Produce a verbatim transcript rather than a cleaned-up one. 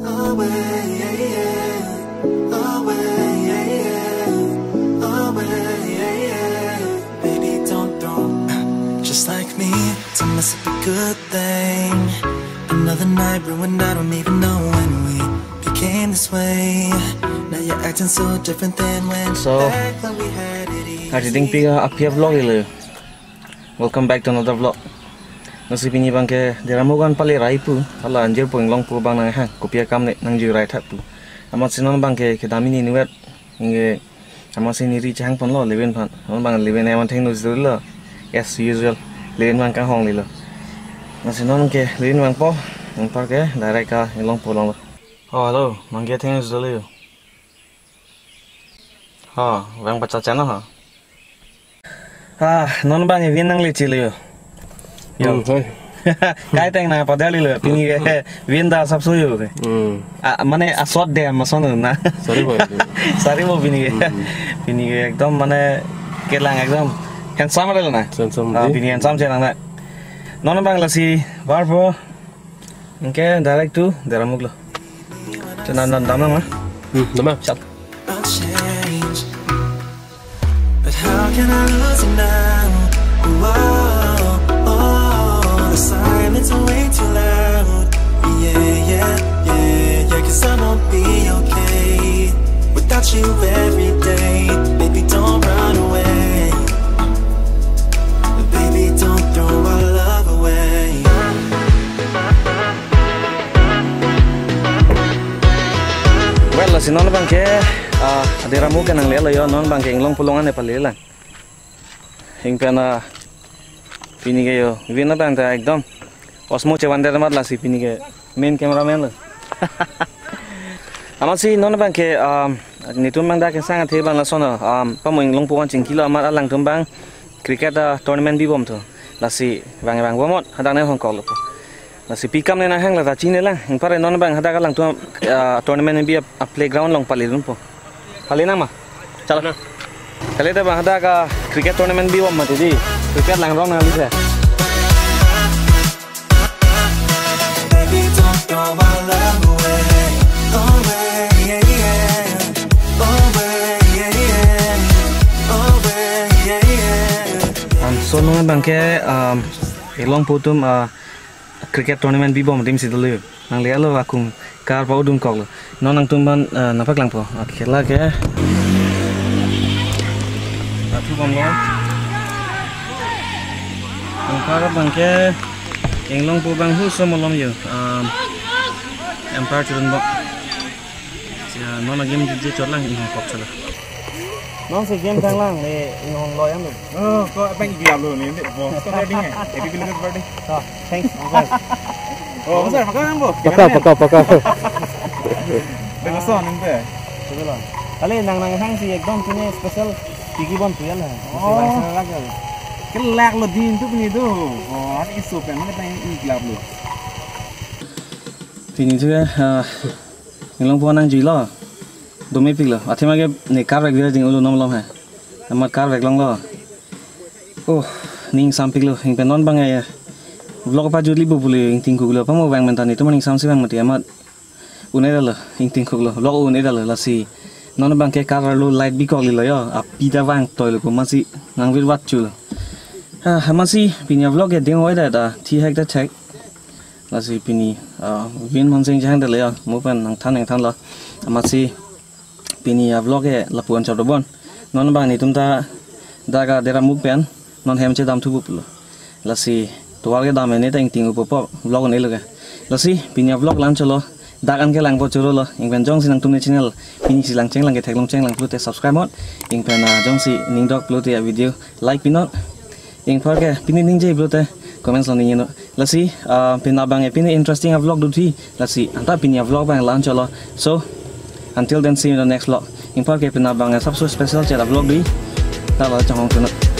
Away, yeah, yeah. Away, yeah, yeah. Away, yeah, yeah. Baby, don't throw. Just like me, it's a must be good thing. Another night ruined, I don't even know when we became this way. Now you're acting so different than when So, back when we had it easy. Karding pika aphi a-vlog ilo. Welcome back to another vlog. Lasi pini abangke Deramuk an pale rai pu, hala anjir pu inglongpo abang nanghang, kopi akam ne nangjurai thak pu. Amatsi non abangke kedam hini inutvet, ingke amatsi neli chehang ponlo leven aphan. Non abang leven eman thengno jilo, as usual. Leven abang kanghonglelo. Lasi non ke leven vangpo, anparke direct ke inglongpo longlo. Oh, hello, abangke thengno jilo. Ha, vang pacha channel ha. Ah, non abang vin nangle chilo yo. Yo. Hmm, hoi. Kaiteng nangpaderlelo, pini ke vin ta sapso yo ke. Hmm. Ah, mane asot de mason na. Sorry boy. Sorry bo pini ke. Hmm. Pini ke ekdom mane kelang ekdom handsome rel na. Handsome Ah, dei. Pini handsome chelang na. Non abang lasi varpo. Ingke direct to Deramuk lo. Chena nan dam lang ma. Hmm, dam lang. Chal. I'll change. But how can I lose you now? Whoa, oh, the silence is way too loud. Yeah, yeah, yeah, yeah, 'cause I won't be okay without you every day. Baby, don't run away. Baby, don't throw our love away. Well, lasi non abangke, ah, Deramuk ke nanglelo yo, non abangke inglongpo along an pale lang. Ingpen, ah, pini ke yo, vin abang ta ekdom osmo chevan der mat lasi pini ke main cameraman lo. Amatsi non abangke, um, netum abang dak kesang athe abang lason, um, pamo inglongpo an chingkilo amat alangtum abang cricket, uh, tournament bibom thu. Lasi vang vang bomnon hadak ne hongkok lo po. Lasi pi akam ne nanghang la ta chini lang. Ingpar non abang hadak alangtum, uh, tournament bi a, a playground along pale dunpo. Pale nang ma? Chala. Na. Kalite abang hadak a cricket tournament bibom mati dei. Cricket langrong nangli se. Baby, don't throw our love away. Away, yeah, yeah. Away, yeah, yeah. Away, yeah, yeah. Um, so non abangke, um, inglongpo atum, uh, cricket tournament bibom adim si dolo. Nanglelo akung kar pa-o dunkoklo. Non nangtum aphan, eh, nangpaklangpo. Akhela ke. Atu bomlo. Anpar abangke inglongpo abang hu so malom yo. Um, anpar chirun bo. Ya, non a game je chot lang, inghong kok chala. Non si game thang lang, le inghong lo yang lo. Oh, ko abang iklap lo ni, bo, ko ready hai. Happy belated birthday. Oh, thanks. Oh, sir, pakai nang bo. Pakai, pakai, pakai. Dengan son ente. Betul lah. Kali nang nanghang si ekdom pini special tiki bom tu ya lah. Oh. Special lagi. Kelak lo din tu pini tu. Oh, hari isu pen mana tang iklap lo. Pini tu ya, ah, inglongpo nangjuilo. Domepiklo. Athema ke ne kar vek vira ding ulo nom lom hai. Amat kar vek longlo. Oh, ning sampiklo. Ingpen non abang ya. Vlog pajutli bu pule ingtingkuklo. Pamo vang mentan itu maning samsi vang mati amat. Une dalo, ingtingkuklo. Vlog une dalo lasi. Non abangke kar lo light bikoklo yo. Api ta vang toilo ko masi nangvirvat chulo. Ha, ha masi pini a vlog ya ding oi da da. Thi hek da thek. Lasi pini, ah, vin mansing jahang dele ya, mo pen nangthan nangthan lo. Amatsi pini a vlog ke lapu-an chot dobon. Non abang netum ta dak a Deramuk pen, non hem chedam thupo pulo. Lasi tovar kedam ne ta ingting upo po vlog ne lo ke. Lasi pini a vlog la-an chotlo, dak an kelangpo chorolo, ingpen jongsi nangtum ne channel, pini si lang cheng lang ke theklong cheng lang pulote subscribe non, ingpen, ah, jongsi ning dok pulote a video like pinon. Ingpar ke pini ningje pulote comments lo ningje non. Lasi, ah, pini abang e pini interesting a vlog do thi. Lasi anta pini a vlog abang la-an chotlo. So, until then, see you in the next vlog. Ingpar ke pini abang e sabse special chet a vlog do. Ta la chonghong chunot.